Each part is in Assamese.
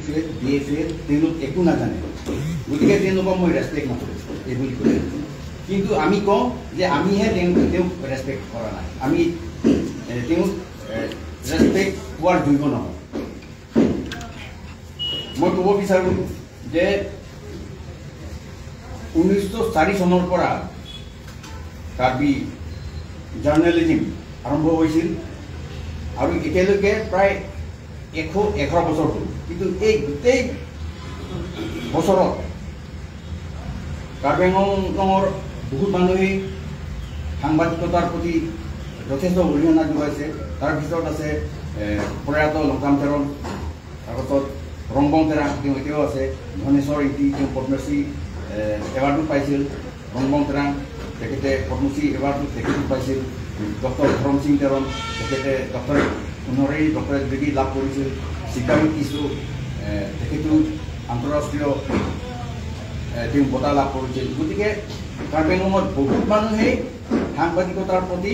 ফেইল, বি এ ফেইল, তেওঁলোক একো নাজানে, গতিকে তেওঁলোকক মই ৰেচপেক্ট নকৰোঁ এই বুলি কৈছে। কিন্তু আমি কওঁ যে আমিহে তেওঁক ৰেচপেক্ট কৰা নাই, আমি তেওঁক ৰেচপেক্ট পোৱাৰ যোগ্য নহয়। মই ক'ব বিচাৰোঁ যে 1904 চনৰ পৰা কাৰ্বি জাৰ্নেলিজিম আৰম্ভ হৈছিল আৰু এতিয়ালৈকে প্ৰায় 111 বছৰ হ'ল। কিন্তু এই গোটেই বছৰত কাৰ্বি আংলঙৰ বহুত মানুহেই সাংবাদিকতাৰ প্ৰতি যথেষ্ট অৰিহণা যোগাইছে। তাৰ ভিতৰত আছে প্ৰয়াত লংকাম তেৰণ, তাৰপাছত ৰংবং তেৰাং, তেওঁ এতিয়াও আছে, ধনেশ্বৰ ইংতি, তেওঁ পদ্মশ্ৰী এৱাৰ্ডো পাইছিল, ৰংবং তেৰাং তেখেতে পদ্মশ্ৰী এৱাৰ্ডো তেখেতো পাইছিল, ডক্টৰ ধৰম সিং তেৰণ তেখেতে ডক্টৰেট অনাৰেৰী ডক্টৰেট ডিগ্ৰী লাভ কৰিছিল, চিকাৰী কিছু তেখেতো আন্তঃৰাষ্ট্ৰীয় তেওঁ বঁটা লাভ কৰিছিল। গতিকে কাৰ্বি আংলঙত বহুত মানুহেই সাংবাদিকতাৰ প্ৰতি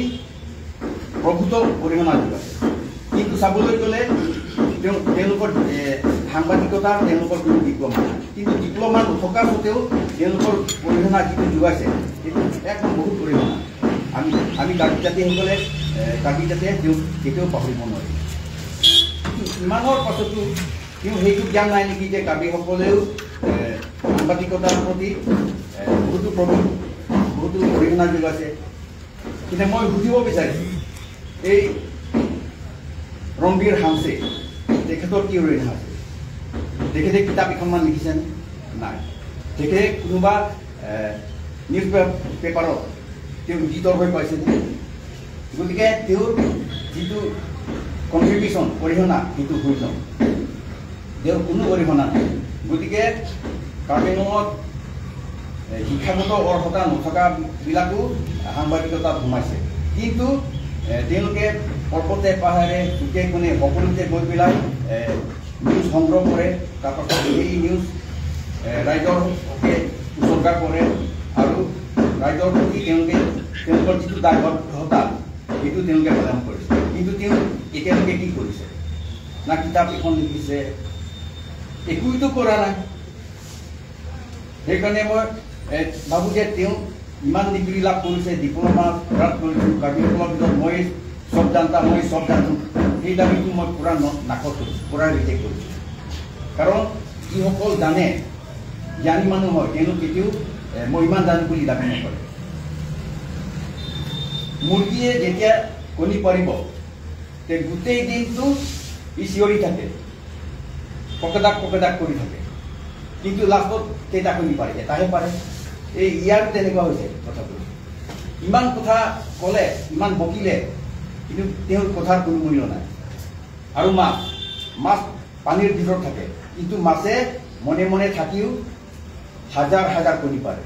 প্ৰভূত অৰিহণা যোগাইছে। কিন্তু চাবলৈ গ'লে তেওঁলোকৰ সাংবাদিকতাৰ তেওঁলোকৰ কোনো ডিপ্ল'মা নাই, কিন্তু ডিপ্ল'মা নথকা সত্ত্বেও তেওঁলোকৰ অৰিহণা যিটো যোগাইছে সেইটো একদম বহুত অৰিহণা। আমি কাৰ্বি জাতিসকলে কাৰ্বি জাতিয়ে তেওঁক কেতিয়াও পাহৰিব নোৱাৰি। কিন্তু ইমানৰ পাছতো তেওঁ সেইটো জ্ঞান নাই নেকি যে কাৰ্বিসকলেও সাংবাদিকতাৰ প্ৰতি বহুতো বহুতো অৰিহণা যোগাইছে। কিন্তু মই সুধিব বিচাৰিছোঁ, এই ৰণবীৰ হাংছে তেখেতৰ কি অৰিহণা আছে? তেখেতে কিতাপ এখনমান লিখিছেনে? নাই। তেখেতে কোনোবা নিউজ পেপাৰত তেওঁ এডিটৰ হৈ পাইছেনে? গতিকে তেওঁৰ যিটো কণ্ট্ৰিবিউশ্যন অৰিহণা সেইটো শূন্য, তেওঁৰ কোনো অৰিহণা নাই। গতিকে কাৰ্বি আংলঙত শিক্ষাগত অৰ্হতা নথকাবিলাকো সাংবাদিকতাত সোমাইছে, কিন্তু তেওঁলোকে পৰ্বতে পাহাৰে চুকে কোণে সকলোতে গৈ পেলাই নিউজ সংগ্ৰহ কৰে, তাৰপাছত সেই নিউজ ৰাইজৰ হকে উচৰ্গা কৰে আৰু ৰাইজৰ প্ৰতি তেওঁলোকে তেওঁলোকৰ যিটো দায়বদ্ধতা সেইটো তেওঁলোকে পালন কৰিছে। কিন্তু তেওঁ এতিয়ালৈকে কি কৰিছে? না কিতাপ এখন লিখিছে, একোৱেতো কৰা নাই। সেইকাৰণে মই ভাবোঁ যে তেওঁ ইমান ডিগ্ৰী লাভ কৰিছে, ডিপ্ল'মা লাভ কৰিছোঁ, কাৰ্বিসকলৰ ভিতৰত মই চব জানতা, মই চব জানো, সেই দাবীটো মই পূৰা নাকচ কৰিছোঁ, পূৰা ৰিজেক্ট কৰিছোঁ। কাৰণ যিসকল জানে, জ্ঞানী মানুহ হয়, তেওঁলোক কেতিয়াও মই ইমান জানো বুলি দাবী নকৰে। মুৰ্গীয়ে যেতিয়া কণী পাৰিব তে গোটেই দিনটো ই চিঞৰি থাকে, পকেদাক পকেদাক কৰি থাকে, কিন্তু লাষ্টত কেইটা কণী পাৰে? এটাহে পাৰে। এই ইয়াৰ তেনেকুৱা হৈছে কথাটো। ইমান কথা ক'লে, ইমান বকিলে, কিন্তু তেওঁৰ কথাৰ কোনো মূল্য নাই। আৰু মাছ পানীৰ ভিতৰত থাকে, কিন্তু মাছে মনে মনে থাকিও হাজাৰ হাজাৰ কণী পাৰে।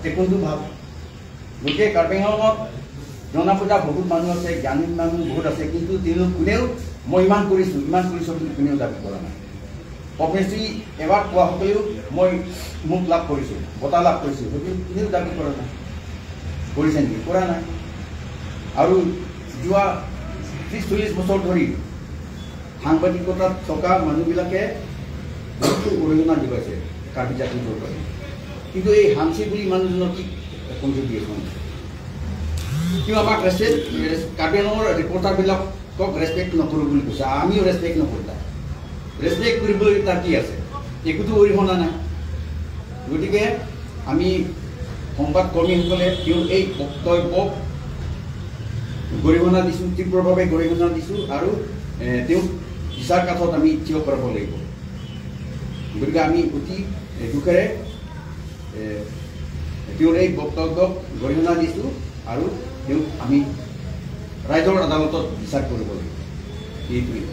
তে কোনটো ভাৱ? গতিকে কাৰ্বি আংলঙত জনা বুজা বহুত মানুহ আছে, জ্ঞানী মানুহ বহুত আছে, কিন্তু তেওঁলোক কোনেও মই ইমান কৰিছোঁ ইমান কৰিছোঁ বুলি কোনেও দাবী কৰা নাই। পদ্মশ্ৰী এৱাৰ্ড পোৱাসকলেও মই মোক লাভ কৰিছোঁ, বঁটা লাভ কৰিছোঁ, সেইটো কোনেও দাবী কৰা নাই। কৰিছে নেকি? কৰা নাই। আৰু যোৱা 30-40 বছৰ ধৰি সাংবাদিকতাত থকা মানুহবিলাকে বহুতো অৰিহণা যোগাইছে কাৰ্বি জাতিটোৰ কাৰণে, কিন্তু এই হাংচি বুলি মানুহজনৰ কি কণ্ট্ৰিবিউশ্যন? তেওঁ আমাক ৰেচপেক্ট, কাৰ্বি আংলঙৰ ৰিপৰ্টাৰবিলাকক ৰেচপেক্ট নকৰোঁ বুলি কৈছে, আমিও ৰেচপেক্ট নকৰোঁ। তাক ৰেচপেক্ট কৰিবলৈ তাৰ কি আছে? একোতো অৰিহণা নাই। গতিকে আমি সংবাদকৰ্মীসকলে তেওঁৰ এই বক্তব্যক গৰিহণা দিছোঁ, তীব্ৰভাৱে গৰিহণা দিছোঁ আৰু তেওঁক বিচাৰ কাঠত আমি থিয় কৰাব লাগিব। গতিকে আমি অতি দুখেৰে তেওঁৰ এই বক্তব্যক গৰিহণা দিছোঁ আৰু তেওঁক আমি ৰাইজৰ আদালতত বিচাৰ কৰিব লাগিব। এইটোৱেই।